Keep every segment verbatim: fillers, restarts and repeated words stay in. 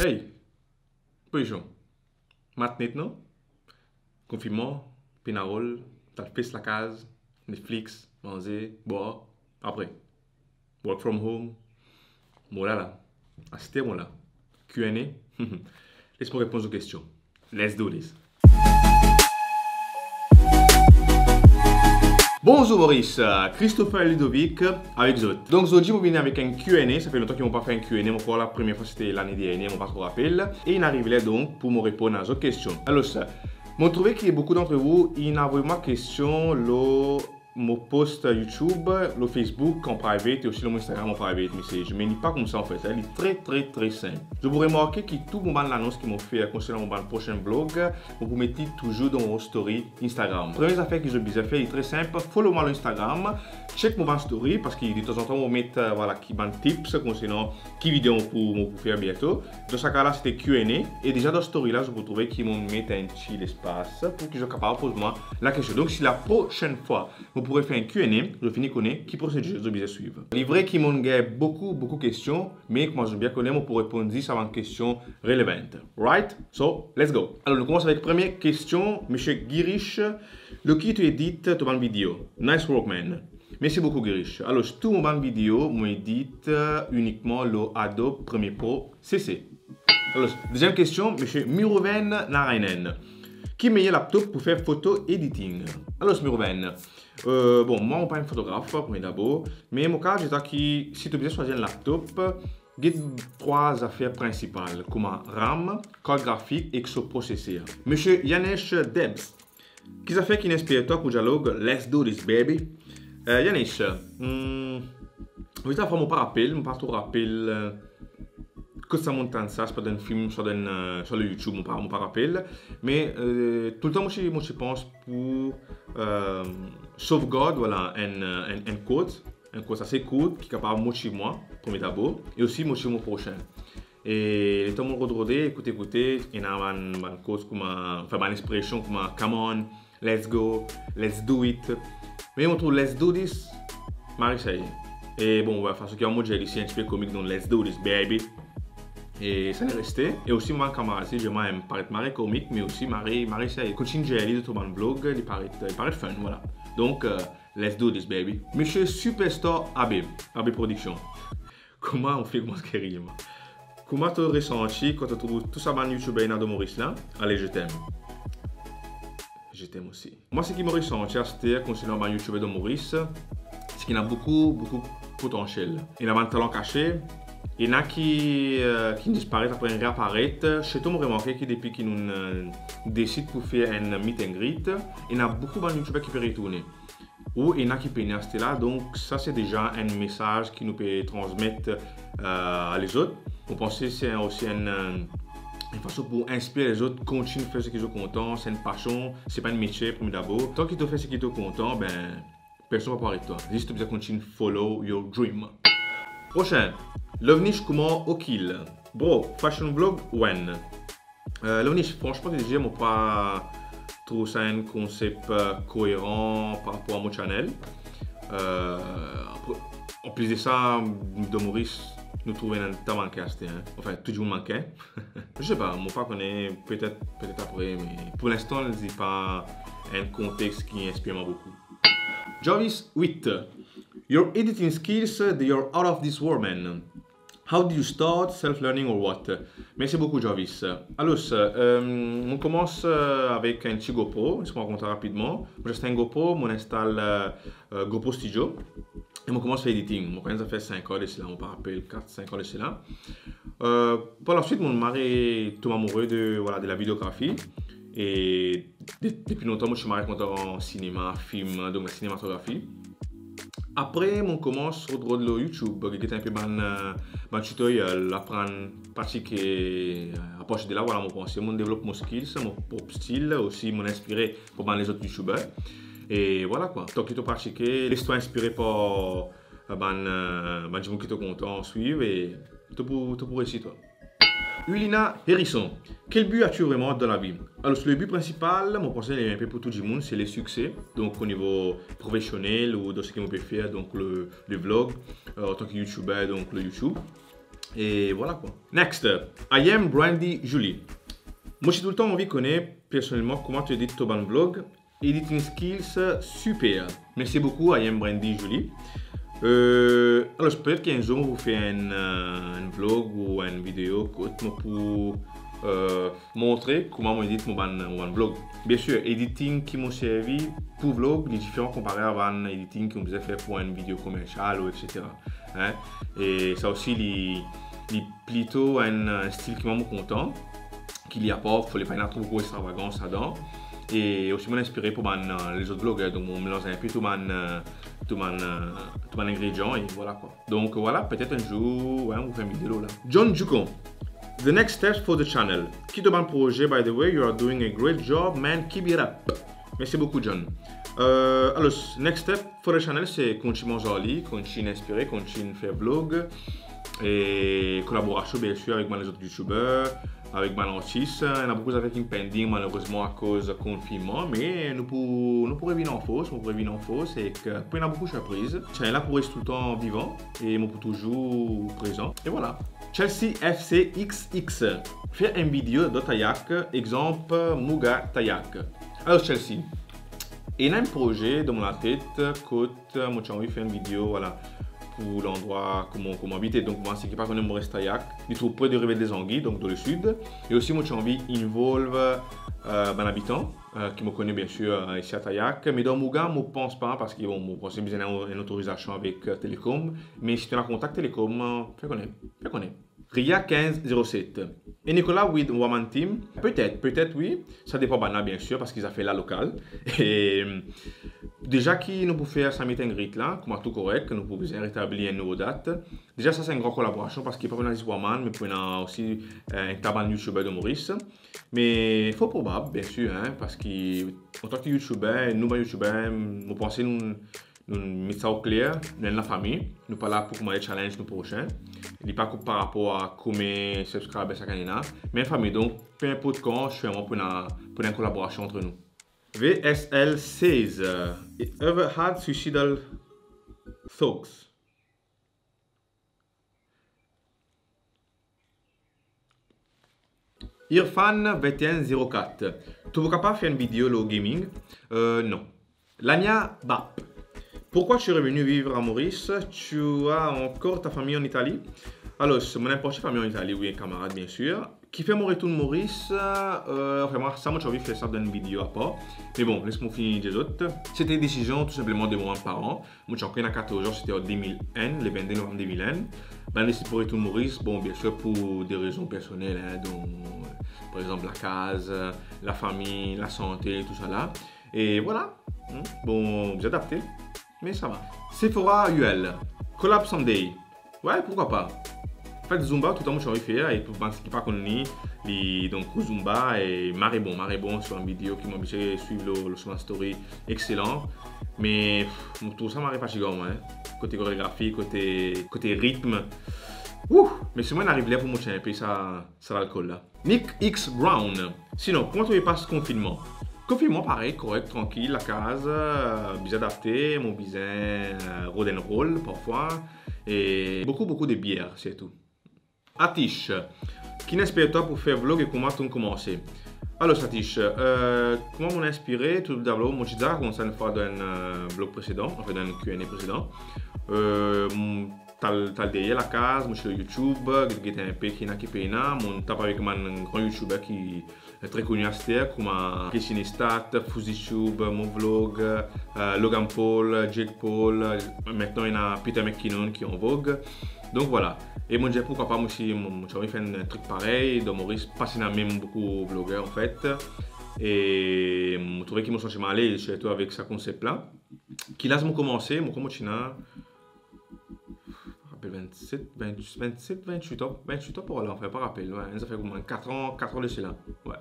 Hey, pozisyon. Match net, non? Konfinman, pena rol, tal fes lakaz, Netflix, manze, bwar, apre work from home. Mo la la. Aster mo la. Q and A. Les mo reponn zot kestion. Let's do this. Bonzour Maurice, Christopher Ludovic avek zot. Donk zordi mo vini avek enn Q and A, sa fer lontan ki mo pa fer enn Q and A, mo krwar lapremier fwa sete lane dernie, mo pa tro rapel. E inn ariv ler donk pou mo reponn a zot kestion. Alor, mo trouve ki boukou dantre ou inn avoy mwa kestion lor mo post YouTube, lor Facebook an private e osi lor mo Instagram an private message. Me li pa koumsa anfet, li tre, tre, tre sinp. Zot pou remarke ki tou mo bann lanons ki mo fer konsernan mo bann prosin vlog, mo pou met li touzour dan mo story Instagram. Premie zafer ki zot bizin fer, li tre sinp, follow mwa lor Instagram, check mo bann story, parski detanzantan mo met, euh, vwala, ki bann tips konsernan ki video mo pou, mo pou fer biento. Dan sa ka la, sete Q and A, e deza dan story la, zot pou trouve ki mo met enn ti lespas pou ki zot kapav poz mwa lakestion. Donk, si laprosenn fwa mo pou refer enn Q and A, zot fini kone ki prosedir zot bizin swiv. Li vre ki mo gagn boukou, boukou kestion, me kouma zot bien kone, mo pou reponn zis a bann kestion relevant. Right? So, let's go. Alor, nou koumans avek premie kestion, misie Girish. Lor ki to edit to bann video? Nice work, man. Mersi boukou, Girish. Alor, tou mo bann video, mo edit, euh, inikman lor Adobe Premiere Pro C C. Alor, deziem kestion, misie Miruven Narayanan. Ki meyer laptop pou fer foto editing? Alor, Miruven, euh, bon, mwa, mo pa enn fotograf, premie dabor, me mo kapav dir twa ki si to bizin swazir enn laptop, get trwa zafer prinsipal, kouma RAM, kart grafik ek so proseser. Misie Yanesh Debs, ki zafer ki inspir twa pou dialog Let's do this, baby? Euh, Yanesh, hmm, mo dir twa, mo pa rapel, mo pa tro rapel, euh, kot sa mo tann sa, swa dan enn fim, swa dan enn, euh, swa lor YouTube, mo pa, mo pa rapel. Me, euh, toultan mo ti, mo ti pans pou, euh, sovgard, vwala, enn, euh, enn, enn quote, enn quote ase kourt ki kapav motiv mwa, premie dabor, e osi motiv mo prosin. E letan mo rod rode, ekoute, ekoute, ena bann, bann quotes kouma, anfin, bann expresion kouma, "Come on, let's go, let's do it." Me mo trouv "Let's do this" mari seye. E bon, we, fason ki mo dir li, se enn tipe komik, donk "Let's do this, baby." E sa inn reste. E osi mo bann kamarad, se dir mwa, inn paret mari komik, me osi mari, mari seye. Kontign dir li dan to bann vlog, li paret, li paret fun, vwala. Donk, euh, "Let's do this, baby." Misie Superstar Abe, Abe Production. Kouma ou finn koumans geri, mwa? Kouma to resanti kan to trouv tou sa bann YouTuber ena dan Moris la? Ale, je t'aime. Je t'aime aussi. Mwa, seki mo resanti aster konsernan bann YouTuber dan Moris, seki ena boukou, boukou potansiel. Ena bann talan kase, ena ki, euh, ki disparet, apre reaparet. Sirtou mo remarke ki depi ki nou, euh, desid pou fer enn meet and greet, ena boukou bann YouTuber ki pe retourne. Ou ena ki pena aster la, donk sa se deza enn mesaz ki nou pe transmet, euh, a lezot. Mo panse se osi enn, euh, enn fason pou inspir lezot kontign fer seki zot kontan, se enn pasion, se pa enn metie, premie dabor. Tan ki to fer seki to kontan, ben, personn pa pou aret twa. Zis to bizin kontign follow your dream. Prosin, Lovnish Kumar Okil. Bro, fashion vlog, when? Euh, Lovnish, fransman, dir mo pa trouv sa enn konsep, euh, koeran par rapor a mo channel. Euh, apre, anplis de sa, dan Moris, nou trouv ena ta manke aster, hein. Anfin, tou dimoun manke. Je sais pas, mo pa kone, petet, petet apre, me pou linstan, li pa enn kontext ki inspir mwa boukou. Jarvis eight. Your editing skills, they are out of this world, man. How did you start, self-learning or what? Mersi boukou, Jarvis. Alor, euh, mo koumans, euh, avek enn ti GoPro, les mo rakont rapidman. Mo ti aste enn GoPro, mo instal, euh, euh, GoPro Studio. E mo koumans fer editing. Mo koumans fer sink an de sela, mo pa rapel, kat, sink an de sela. Euh, par la suite, mo mari tonm amoure de, voilà, de la vidéographie. E de-, depi lontan, mo ti mari kontan sinema, fim, donk la sinematografi. Apre, mo koumans rod, rod lor YouTube, get inpe bann, euh, bann tutoriel, aprann pratike, euh, apartir de la, voilà, mo panse mo devlop mo skills, mo prop stil, osi mo inspire par bann lezot YouTuber. E voilà kwa, tan ki to pratike, les twa inspire par, euh, bann, euh, bann dimoun ki to kontan swiv e to pou, to pou reysi twa. Ulina Hérisson, quel but as-tu vraiment dans la vie? Alor, le bi prinsipal, mo panse li inpe pou tou dimoun, se le sikse. Donk, o nivo profesionel ou dan seki mo pe fer, donk le, le vlog, euh, antan ki YouTuber, donk le YouTube. E vwala kwa. Next, I am Brandy Julie. Mo ti toultan anvi kone personelman kouma to edit to bann vlog. Editing skills, super. Mersi boukou, I am Brandy Julie. Euh, alors, petet ki enn zour mo pou fer enn, euh, enn vlog ou enn video kot mo pou, euh, montre kouma mo edit mo bann, mo bann vlog. Biensir, editing ki mo servi pou vlog, li diferan konpare a bann editing ki mo bizin fer pou enn video komersial ou et cetera. Hein? E sa osi, li, li plito enn, enn stil ki mwa mo kontan, ki li apar, fode pa ena tro gro extravagans ladan. E osi mo inspire pou bann, euh, lezot vloger, donk mo melanz enpe tou bann, euh, tou bann, euh, tou bann ingredian e vwala kwa. Donk vwala, petet enn zour, wi, mo fer enn video la. John Dukon, the next steps for the channel. Ki to bann proze, by the way, you are doing a great job, man, keep it up. Mersi boukou, John. Euh, alors, next step for the channel, se kontign manz ar li, kontign inspire, kontign fer vlog, e kolaborasion, biensir, avek bann lezot youtuber, avek bann artis. Ena boukou zafer ki pending, malerezman, akoz konfinnman, me nou pou, nou pou revinn an fors, nou pou revinn an fors, e ki pou ena boukou sirpriz. Channel la pou res toultan vivan, e mo pou touzour prezan. E vwala. Chelsea F C X X, fer enn video dan Tayak, exanp, Mouga Tayak. Alors, Chelsea, ena enn proze dan mo latet kot mo ti anvi fer enn video, vwala, pou landrwa kouma, kouma mo abite. Donk, bann seki pa kone, mo res Tayak, li trouv pre de Rivière des Anguilles, donk dan lesid. E osi, mo ti anvi involve, euh, bann abitan, euh, ki mo kone, biensir, euh, isi a Tayak. Me dan Mouga, mo pans pa, parski, bon, mo panse bizin enn, enn otorizasion avek, euh, Telecom. Me si to ena kontak Telecom, euh, fer kone, fer kone. Ria quinze zéro sept. E Nicolas with Woman Team? Petet, petet wi. Sa depan bann la, biensir, parski zafer la lokal. E, deza ki nou pou fer sa meet and greet la, kouma tou korek, nou pou bizin retabli enn nouvo dat. Deza, sa se enn gran kolaborasion, parski pa pou ena zis Woman, me pou ena osi, euh, enn ta bann youtuber de Moris. Me for probab, biensir, hein, parski antan ki youtuber, nou bann youtuber, mo panse nou, nou met sa okler, nou enn lafami, nou pa la pou koumand challenge nou prosin. Li pa koup par rapor a konbien subscriber sakenn ena, me enn fami, donk, pe inport kan, sirman pou ena, pou ena enn kolaborasion ant nou. V S L seize, ever had suicidal thoughts? Irfan vingt et un zéro quatre. To pou kapav fer enn video lor gaming? Euh, non. Lania Bap. Pourquoi tu es revenu vivre à Maurice? Tu as encore ta famille en Italie? Alors, mo ena enn parti fami an Itali, wi, kamarad, biensir. Kifer mo retourn Moris, euh, anfin, mwa, sa, mo ti anvi fer sa dan enn video apar. Me bon, les mo fini dir zot. Se te desizion tou sinpleman de mo bann paran. Mo ti ankor ena katorz an, se te an de mil enn, le vennde novanm de mil enn. Bann desid pou retourn Moris, bon, biensir, pou de rezon personel, hein, donk, par exanp, lakaz, lafami, lasante, tousala. E vwala. Hmm? Bon, bizin adapte, me sa va. Sephora U L, collab someday. Wi, pourkwa pa? Anfet, Zumba, toultan mo ti anvi fer, e pou bann ki pa konn li, li, donk, kou Zumba, e mare bon, mare bon, se bann video ki mo abitie swiv lor, lor so bann story, exelan. Me, pff, mo trouv sa mare fatigan, mwa, hein. Kote koregrafi, kote, kote ritm. Ouh, me sirman inn ariv ler pou mo tir inpe sa, sa lalkol la. Nick X Brown. Sinon, kouma to pe pas konfinnman? Konfinnman, parey, korek, trankil, lakaz, euh, bizin adapte, mo bizin, euh, rod enn rol parfwa, e boukou, boukou de bier, sirtou. Atish, ki inspir twa pou fer vlog e kouma to'nn koumanse? Alor, Atish, euh, kouma mo inspire? Toudabor, mo ti deza rakont sa enn fwa dan enn, euh, vlog presedan, anfin, dan enn Q and A presedan. Euh, mo, tal, tal deryer lakaz, mo ti lor YouTube, get, get inpe ki ena ki pena, mo tap avek bann gran YouTuber ki, euh, tre koni aster, kouma Casey Neistat, Fouzi Tube, Mo Vlog, euh, Logan Paul, Jake Paul, euh, aster ena Peter McKinnon ki an vog. Donk vwala. E mo dir, pourkwa pa, mo osi, mo, mo ti anvi fer enn trik parey, dan Moris, pa ti ena mem boukou vloger, anfet. E mo trouve ki mo santi mwa alez, sirtou avek sa konsep la. Ki laz mo koumanse? Mo krwar mo ti ena, pa rapel, vennset, vennset, vennwit an, vennwit an par la, anfin, pa rapel, wi, sa fer kouma kat an, kat an de sela, wi.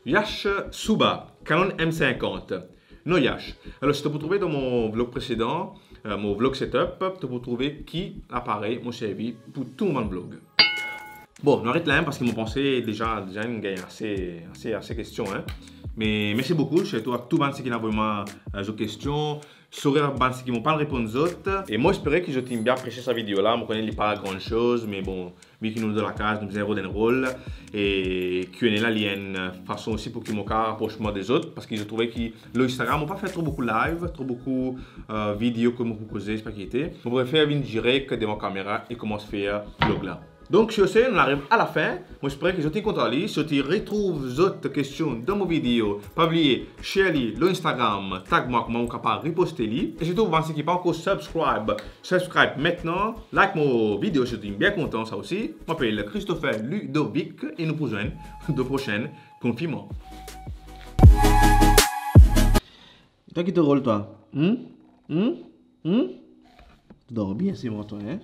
Yash Souba, Canon M cinquante. Non, Yash. Alor, si to pou trouve dan mo vlog presedan, euh, mo vlog setup, to pou trouve ki aparey mo servi pou tou mo bann vlog. Bon, nou aret la, hein, parski mo panse deza, deza inn gagn ase, ase, ase kestion, hein. Me mersi boukou, sirtou a tou bann seki inn avoy mwa, euh, zot kestion. Sorry bann seki mo pa reponn zot. E mo espere ki zot inn bien apresie sa video la. Mo kone li pa gran choz, me bon, vi ki nou dan lakaz, nou bizin rod enn rol. E Q and A la, li enn fason osi pou ki mo kapav rapros mwa de zot, parski zot trouve ki lor Instagram, mo pa fer tro boukou live, tro boukou, euh, video kot mo pou koze, se pa ki ete. Mo prefer vinn direk devan kamera e koumans fer vlog la. Donk, sur ce, nou ariv a lafin. Mo espere ki zot inn kontan li. Si zot inn retrouv zot kestion dan mo video, pa bliye share li lor Instagram, tag mwa, kouma mo kapav reposte li. E sirtou, bann seki pa ankor subscribe, subscribe aster, like mo video si zot inn bien kontan sa osi. Mo apel Christopher Ludovic e nou pou zwenn dan prosin konfinman. Twa ki to rol twa? Hmm? Hmm? Hmm? To dor bien, se mwa twa, hein?